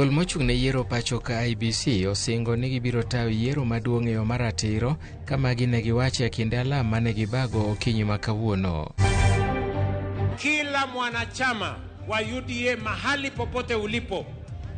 Duol mochung' ne yiero pacho ka IEBC osingo ni gibiro tayo yiero maduong' e yo maratiro ka magi ne giwacho e kinde alam mane gibago okinyi ma kawuono. Kila mwanachama wa UDA mahali popote ulipo,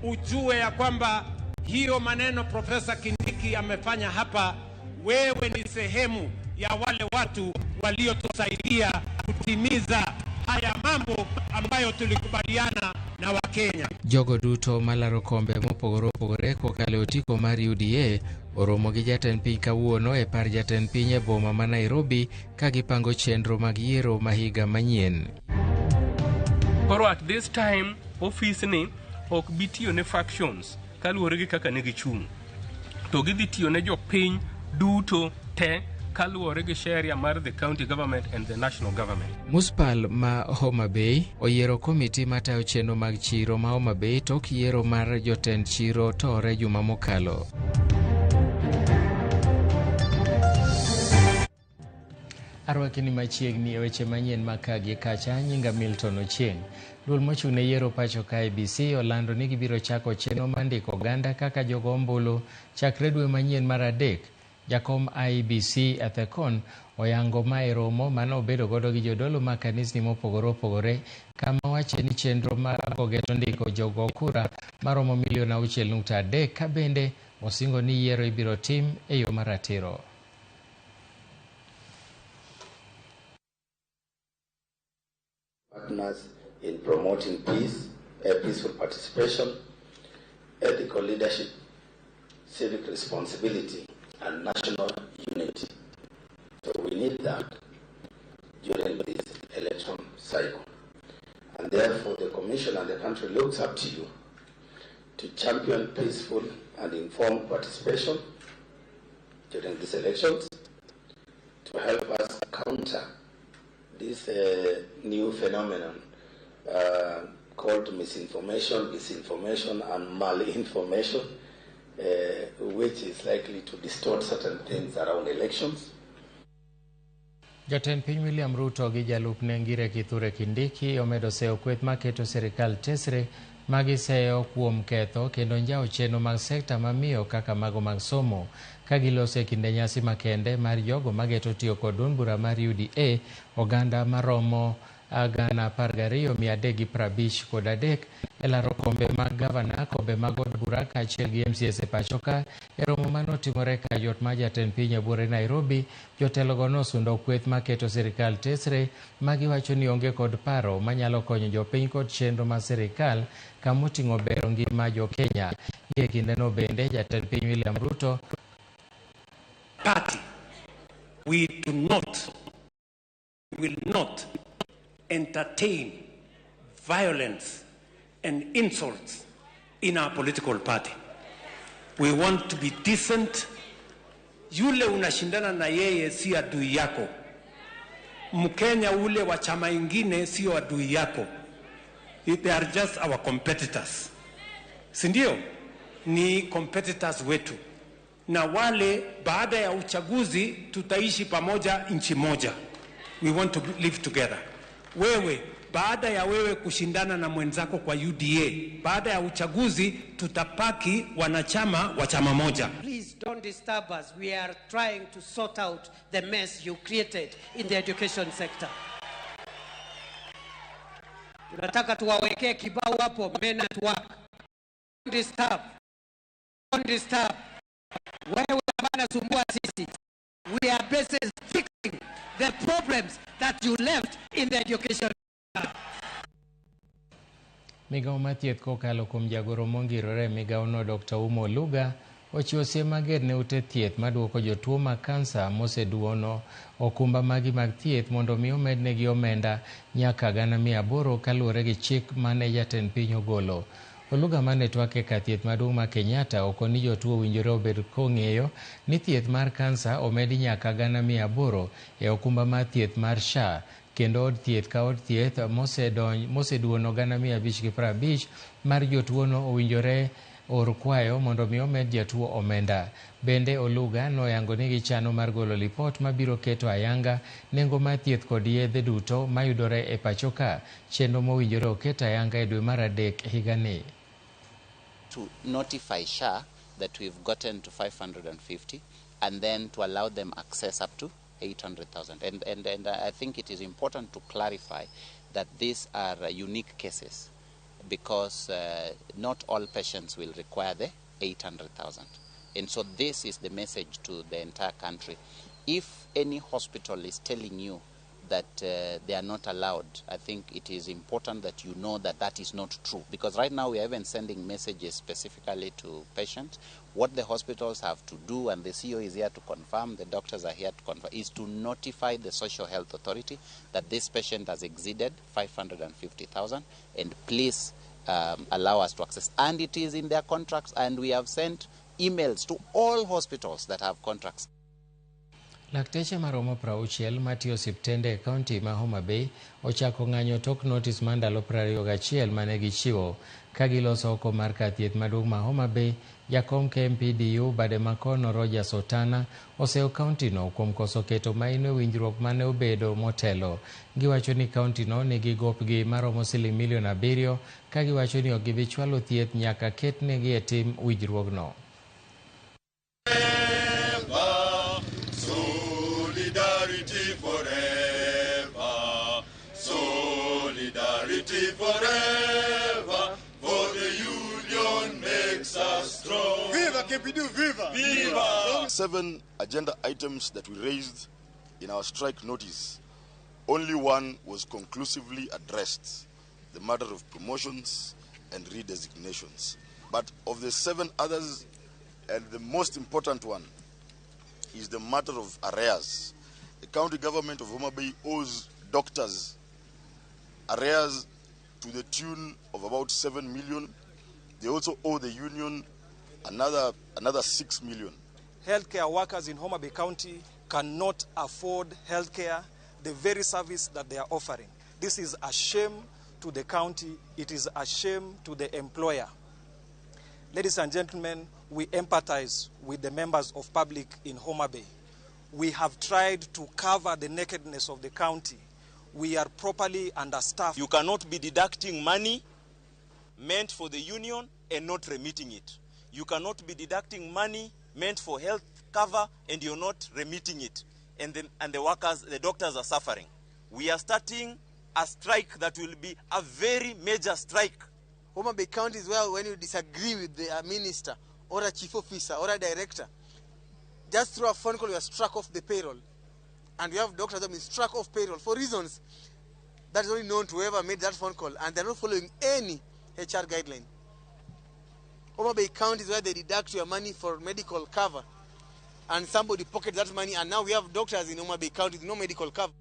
ujue ya kwamba hiyo maneno Profesa Kindiki amefanya hapa, wewe ni sehemu ya wale watu waliotusaidia kutimiza haya mambo ambayo tulikubaliana na Wakenya. Jogo duto malaro kombe mopogore opogore kokalo e otiko mar UDA oromo gi jatend piny kawuono e par jatend piny e boma ma Nairobi ka gipango chenro mag yiero ma higa manyien. Koro at this time office ni ok bi tiyo ne factions kaluwore gi kaka ne gichung', to gidhi tiyo ne jopiny duto te kaluwore gi sheria mar the county government and the national government. Muspal ma Homa Bay oyiero komiti matayo chenro mag chiro ma Homa Bay tok yiero mar jotend chiro tore juma mokalo. Arwaki ni machiegni e weche manyien ma ka gi kacha, nyinga Milton Ochieng'. Duol mochung' ne yiero pacho ka IEBC olando ni gibiro chako chenro mar ndiko oganda kaka jogo ombulu chakre dwe manyien mar adek. Jakom IEBC Ethekon oyango ma e romo mane obedo godo gi jodolo mag kanisni mopogore opogore kama owache ni chenro mar ogeto ndiko jogo kura maromo milion 6.3 ka bende osingo ni yiero ibiro tim e yo maratiro. Partners in promoting peace, peaceful participation, ethical leadership, civic responsibility, and national unity. So we need that during this election cycle. And therefore the Commission and the country looks up to you to champion peaceful and informed participation during these elections, to help us counter this new phenomenon called misinformation, disinformation, and malinformation, which is likely to distort certain things around elections. Jatend piny William Ruto gi jalupne Ngire Kithure Kindiki omedo seyo kweth maketo sirikal tesre magiseyo kuom ketho kendo njawo chenro mag sekta mamiyo kaka mago mag somo ka giloso e kinde nyasi makende mar jogo mageto tiyo kod duond bura mar UDA oganda maromo 12,353 e laro kombe mag gavana, kombe mag od bura kaachiel gi MCAs e pacho ka. E romo manotimore ka jot mar jatend piny e buore Nairobi, jotelogo nosundo kweth maketo sirikal tesre magiwacho ni onge kod paro manyalo konyo jopiny kod chenro mar sirikal kamoting'o bero ngima jo-Kenya. Gi e kindeno bende jatend piny William Ruto Party, we do not, will not entertain violence and insults in our political party. We want to be decent. Yule unashindana na yeye si adui yako. Mkenya ule wa chama ingine sio adui yako. They are just our competitors. Si ndio? Ni competitors wetu. Na wale baada ya uchaguzi tutaishi pamoja nchi moja. We want to live together. Wewe baada ya wewe kushindana na mwenzako kwa UDA, baada ya uchaguzi tutapaki wanachama wa chama moja. Please don't disturb us. We are trying to sort out the mess you created in the education sector. Tunataka tuwawekee kibao hapo, men at work. Don't disturb. Don't disturb. Wewe hapana sumbua sisi. We are busy fixing the problems that you left in the education. Migawo mar thieth kokalo kuom jagoro mongirore e migawono Dr. Ouma Oluga ochiwo siem mager ne ute thieth maduoko jotuo mag kansa moseduono okumba magi mag thieth mondo mi omednegi omenda nyaka 800,000 kaluwore gi chik mane jatend piny ogolo. Oluga mane twak e kar thieth maduong' ma Kenyatta okoni jotuo owinjore obed kong'eyo ni thieth mar kansa omedi nyaka 800,000 e okumba mar thieth mar SHA kendo od thieth ka od thieth moseduono 550,000 mar jotuono owinjore or kwayo mondo mi omed jatuo omenda. Bende Oluga noyango ni gichano mar golo lipot mabiro keto ayanga nengo mar thieth kod yedhe duto mayudore e pacho ka, chenro mowinjore oket ayanga e dwe mar adek higani. to notify SHA that we've gotten to 550 and then to allow them access up to 800,000. And I think it is important to clarify that these are unique cases because not all patients will require the 800,000. And so this is the message to the entire country. If any hospital is telling you that they are not allowed, I think it is important that you know that that is not true. Because right now we are even sending messages specifically to patients. What the hospitals have to do, and the CEO is here to confirm, the doctors are here to confirm, is to notify the Social Health Authority that this patient has exceeded 550,000 and please allow us to access. And it is in their contracts, and we have sent emails to all hospitals that have contracts. Lakteche maromo 60 matiyo osiptende e kaunti ma Homa Bay ochako ng'anyo tok notis mar ndalo 21 mane gichiwo ka giloso oko mar kar thieth maduong' ma Homa Bay. Jakom KMPDU bade makono Rogers Otana oseyo kauntino kuom koso keto maino e winjruok mane obedo motelo. Giwacho ni kauntino nigi gopgi maromo siling milion 7 ka giwacho ni ok gibi chwalo thieth nyaka ketnegi e tim winjruogno. Solidarity forever, solidarity forever, for the union makes us strong. Viva KMPDU, viva! Viva! 7 agenda items that we raised in our strike notice. Only one was conclusively addressed, the matter of promotions and redesignations. But of the 7 others, and the most important one, is the matter of arrears. The county government of Homa Bay owes doctors arrears to the tune of about 7 million. They also owe the union another 6 million. Healthcare workers in Homa Bay County cannot afford healthcare, the very service that they are offering. This is a shame to the county. It is a shame to the employer. Ladies and gentlemen, we empathize with the members of public in Homa Bay. We have tried to cover the nakedness of the county. We are properly understaffed. You cannot be deducting money meant for the union and not remitting it. You cannot be deducting money meant for health cover and you're not remitting it. And the workers, the doctors are suffering. We are starting a strike that will be a very major strike. Homa Bay County is where when you disagree with the minister or a chief officer or a director, just through a phone call you are struck off the payroll. And we have doctors that have been struck off payroll for reasons that is only known to whoever made that phone call, and they're not following any HR guideline. Homa Bay County is where they deduct your money for medical cover, and somebody pockets that money, and now we have doctors in Homa Bay County with no medical cover.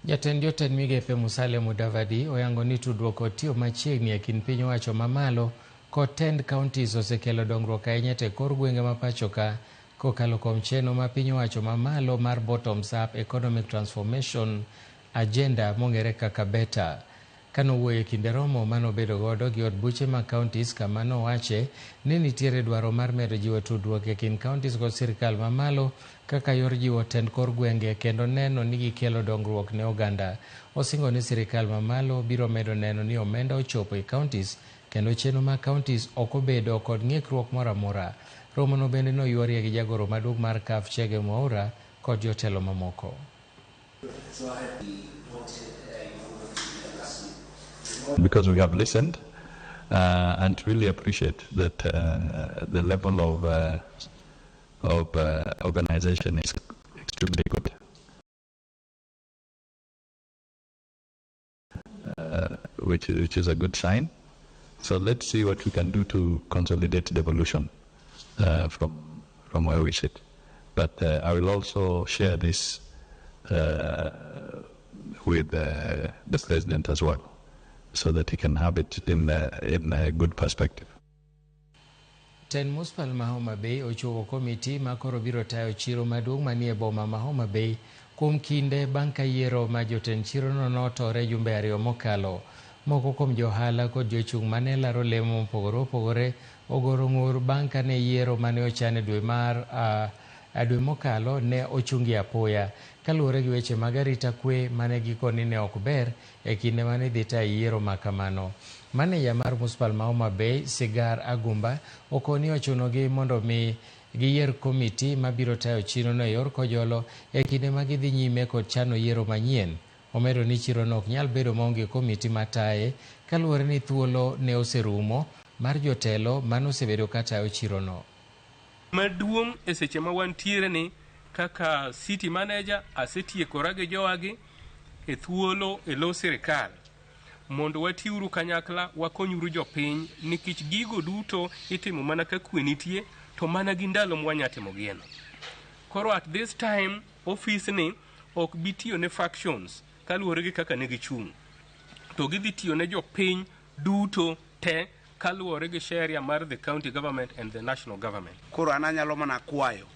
Jatend jotend migepe Musalia Mudavadi oyango ni tudruok kod tiyo machiegni e kind piny owacho mamalo kod tend counties osekelo dongruok ahinya te kor gwenge ma pacho ka kokalo kuom chenro ma piny owacho mamalo mar Bottoms Up Economic Transformation Agenda mong'ere kaka BETA. Kanowuoyo e kinde romo manobedo godo gi od buche mag counties kama nowache ni nitiere dwaro mar medo jiwo tudruok e kind counties kod sirikal mamalo kaka yor jiwo tend kor gwenge kendo neno ni gikelo dongruok ne oganda. Osingo ni sirikal mamalo biro medo neno ni omenda ochopo e counties kendo chenro mag counties ok obedo kod ng'ikruok moro amora. Romono bende noywarie gi jagoro maduong' mar CAF Chege Mwaura kod jotelo mamoko. Because we have listened and really appreciate that the level of organization is extremely good, which is a good sign. So let's see what we can do to consolidate devolution from where we sit. But I will also share this with the president as well, so that he can have it in a good perspective. Ten Municipal ma Homa Bay ochiwo komiti ma koro biro tayo chiro maduong' manie boma ma Homa Bay kuom kinde bang' ka yiero ma jotend chirono notore jumbe 2 mokalo. Moko kuom johala kod jochung' mane laro lemo mopogore opogore ogoro ng'ur bang' kane yiero mane ochan e dwe mar dwe mokalo ne ochungi apoya kaluwore gi weche mag arita kwe mane gikoni ne ok ber e kinde mane idhi tayo yiero ma kamano. Maneja mar municipal ma Homa Bay, Sigar Agumba, okoni ochunogi mondo mi giyier komiti mabiro tayo chirono e yor kojolo e kinde ma gidhi nyime kod chano yiero manyien. Omedo ni chirono ok nyal bedo maonge komiti mataye kaluwore ni thuolo ne oserumo mar jotelo manosebedo katayo chirono. Maduong' e seche ma wantiere ni kaka city manager asetiekora gi jowagi e thuolo e lo sirikal mondo watiuru kanyakla wakonyuru jopiny nikech gigo duto itimo mana ka kwe nitie to mana gi ndalo mwanya timo gieno. Koro at this time office ni ok bi tiyo ne factions kaluwore gi kaka ne gichung', to gidhi tiyo ne jopiny duto te kaluwore gi sheria mar the county government and the national government. Koro an anyalo mana kwayo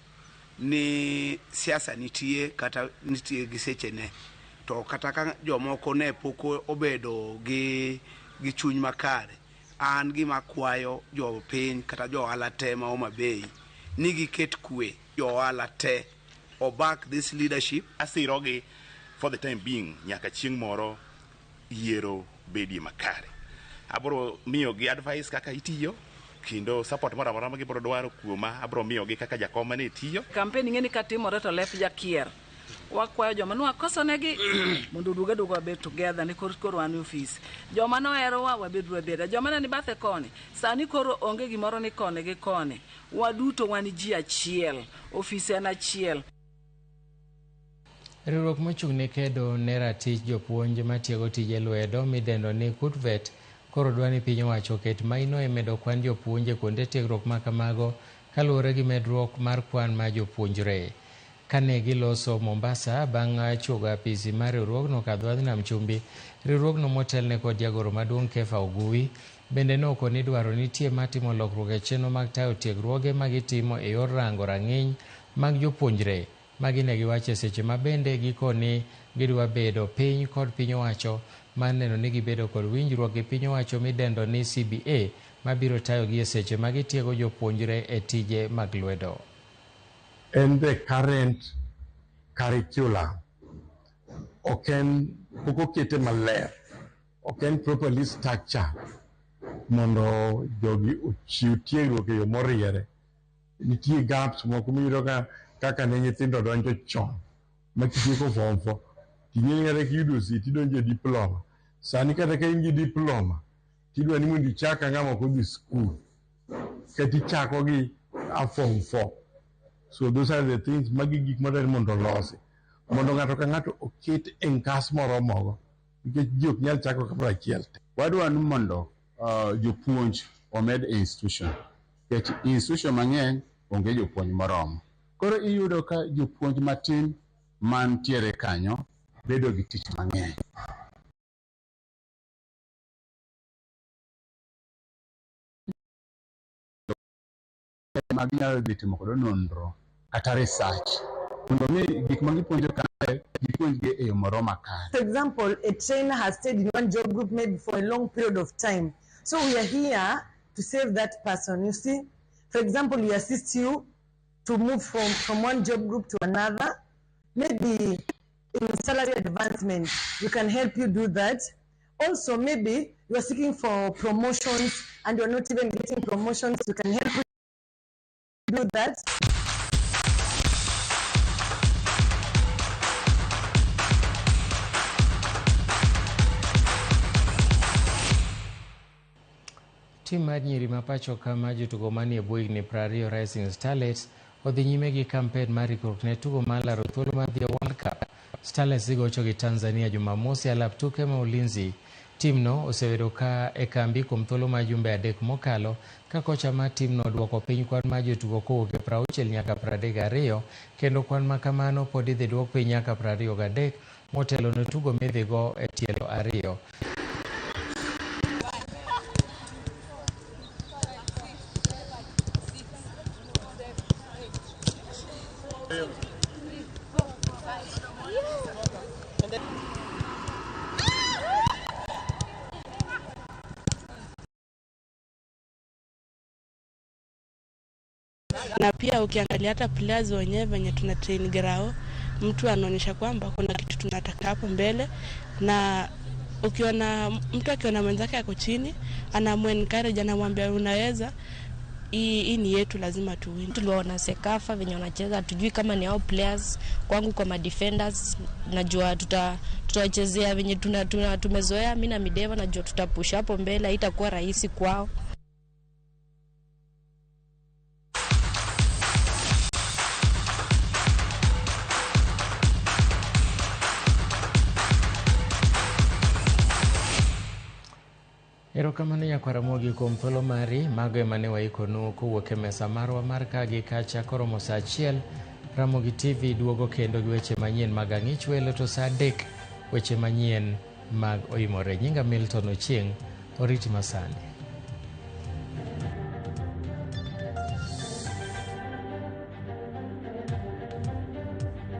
ni siasa nitie kata nitie gi sechene, to kata ka jomoko ne pok obedo gi chuny makare, an gima kwayo jopiny kata jo ohala te ma Homa Bay ni giket kwe, jo ohala te oback this leadership. Asirogi for the time being nyaka chieng' moro yiero bedie makare. Abro miyogi advice kaka itiyo kendo support moro amora ma gibiro dwaro kuoma abro miyogi kaka jakom mane tiyo. Campaign ng'eni katimore to lep jakier. Wakwayo joma nwakosonegi mondo oduog aduoga wabed together ni koro wan e ofis. Joma noherowa wabed abeda. Joma ne ni bathe koni sani koro onge gimoro ni koni gi koni. Waduto wan ji achiel, ofis en achiel. Riwruok mochung' ne kedo ne ratich jopuonj matiego tije lwedo midendo ni KUTVET koro dwa ni piny owacho oket maino e medo kwan jopuonj e kuonde tiegruok ma kamago kaluwore gi medruok mar kwan mar jopuonjre. Kane giloso Mombasa bang' chuogo apisi mar riwruogno kadho adhi nam chumbi, riwruogno motelne kod jagoro maduong' Kefa Ogui bende nokoni dwaro nitie mar timo lokruok e chenro mag tayo tiegruoge ma gitimo e yor rango rang'iny mag jopuonjre. Magi ne giwacho e seche ma bende gikoni gidwa bedo piny kod piny owacho mar neno ni gibedo kod winjruok gi piny owacho midendo ni CBA mabiro tayogi e seche ma gitiego jopuonjre e tije mag lwedo. En the current curriculum ok en pok okete maler, ok en properly structured mondo jogi ochiw tiegruok e yo moriere. Nitie gaps moko miyudo ka kaka ne nyithindo donjo chon ma kitieko form 4 ting'eni kata kiyudo C tidonjo e diploma. Sani kata ka in gi diploma tidwa ni mondo ichak ng'ama ok odhi skul kata ichako gi a form 4. So those are the things magi gik madwaro mondo olosi mondo ng'ato ka ng'ato oket e ngas moromogo nikech ji ok nyal chako kamoro achiel. Wadwa ni mondo jopuonj omed e institution nikech institution mang'eny onge jopuonj moromo. Koro iyudo ka jopuonj matin mantiere kanyo bedo gi tich mang'eny. Ma ginyalo dhi timo kodo nonro kata research mondo mi gik ma gipuonjo kae gipuonjgi e yo moro makare. For example, a trainer has stayed in one job group maybe for a long period of time. So we are here to save that person, you see. For example, we assist you to move from one job group to another. Maybe in salary advancement, we can help you do that. Also, maybe you are seeking for promotions and you're not even getting promotions, we can help you do that. Tim mar nyiri ma pacho kama jotugo manie bwo higni 20 Rising Starlets odhi nyime gi kampen mar ikruok ne tugo mar laro thuolo mar dhi e World Cup. Starlets dhi gocho gi Tanzania Jumamosi e alap tuke ma Ulinzi. Timno osebedo ka e kambi kuom thuolo mar jumbe 3 mokalo ka kocha mar timno oduoko piny kwan mar jotugo kowuok e 60 nyaka 32 kendo kwan ma kamano pod idhi duok piny nyaka 23 motelo ne tugo midhigo e tielo 2. Na pia ukiangalia hata players wenyewe venye tuna train grao, mtu anaonyesha kwamba kuna kitu tunataka hapo mbele, na Ukiona mtu akiona mwenzake ako chini, anamuencourage, anamwambia unaweza, hii ni yetu, lazima tuwin. Tuliwaona CECAFA venye wanacheza, hatujui kama ni hao players. Kwangu kwa madefenders, najua tutawachezea venye tumezoea. Mi na Mideva najua tutapush hapo mbele, haitakuwa rahisi kwao. Erokamano nyakwar Ramogi kuom thuolo mari. Mago ema ne waikonu kowuok e mesa marwa mar ka gi kacha. Koromo saa 1 Ramogi TV duogo kendo gi weche manyien mag ang'ich welo, to saa 3 weche manyien mag oimore. Nyinga Milton Ochieng', oriti masani.